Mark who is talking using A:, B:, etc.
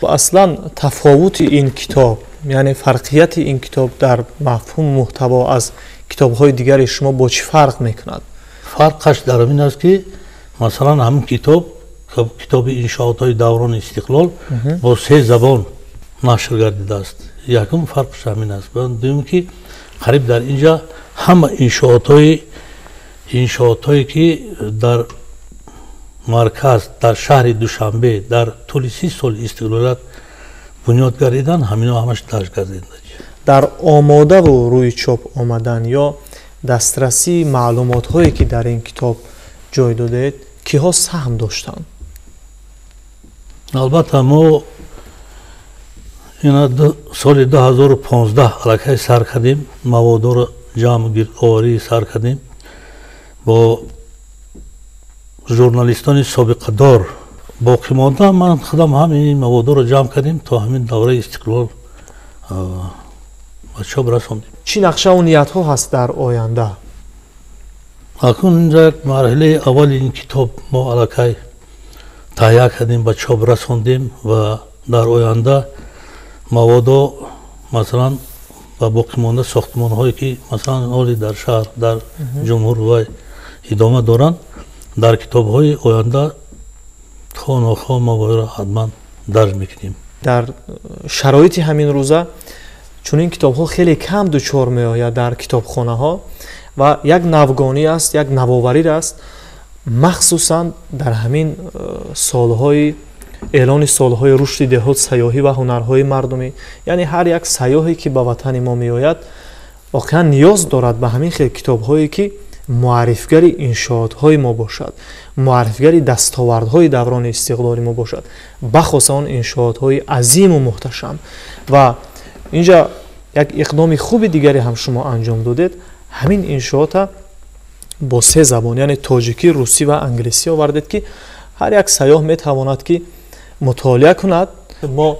A: Аслан тафовути ин китоб, яъне фарқияти ин китоб дар мафҳуму муҳтаво аз китобҳои дигари шумо бо чӣ фарқ мекунад?
B: Фарқаш дар ин аст, ки масалан ҳамин китоб, китоби иншоотҳои даврони истиқлол, бо се забон нашр гардидааст. Якум фарқш ҳамин аст. Дуюм, ки қариб дар инҷа ҳама иншоотҳое, ки дар марказ, дар шаҳри Душанбе дар тӯли 30 соли истиқлолият бунёд гардиданд, ҳамино ҳамаш дарҷ гардиданд.
A: Дар омодаву рӯи чоп омадан ё дастрасии маълумотҳое, ки дар ин китоб ҷой додаед, киҳо саҳм доштанд?
B: Албатта, мо ина соли 2015 аллакай сар кардем, маводоро ҷамъ гирдоварӣ сар кардем бо журналистони собиқадор. Боқимонда ман худам ҳам ин маводоро ҷамъ кардем, то ҳамин давраи истиқлол ба чоп расондем.
A: Чӣ нақшаву ниятҳо ҳаст дар оянда?
B: Акнун инҷа як марҳилаи аввали ин китоб мо аллакай таҳия кардем, ба чоп расондем ва дар оянда маводо, масалан, ба боқимонда сохтмонҳое, ки масалан ҳоли дар шаҳр, дар ҷумҳур ва идома доранд, дар китобҳои оянда то нохоҳ мо бояро ҳатман дарҷ мекунем.
A: Дар шароити ҳамин рӯза чунин китобҳо хеле кам дучор меояд дар китобхонаҳо ва як навгонӣ аст, як навоварӣ аст, махсусан дар ҳамин солҳои эълони солҳои рушди деҳот, сайёҳӣ ва ҳунарҳои мардумӣ. Яъне ҳар як сайёҳе, ки ба ватани мо меояд, воқеан ниёз дорад ба ҳамин хел китобҳое, ки муаррифгари иншоотҳои мо бошад, муаррифгари дастовардҳои даврони истиқлоли мо бошад, бахоса он иншоотҳои азиму муҳташам. Ва инҷа як иқдоми хуби дигаре ҳам шумо анҷом додед: ҳамин иншоота бо се забон, яъне тоҷикӣ, русӣ ва англисӣ овардед, ки ҳар як сайёҳ метавонад, ки мутолиа кунад. Мо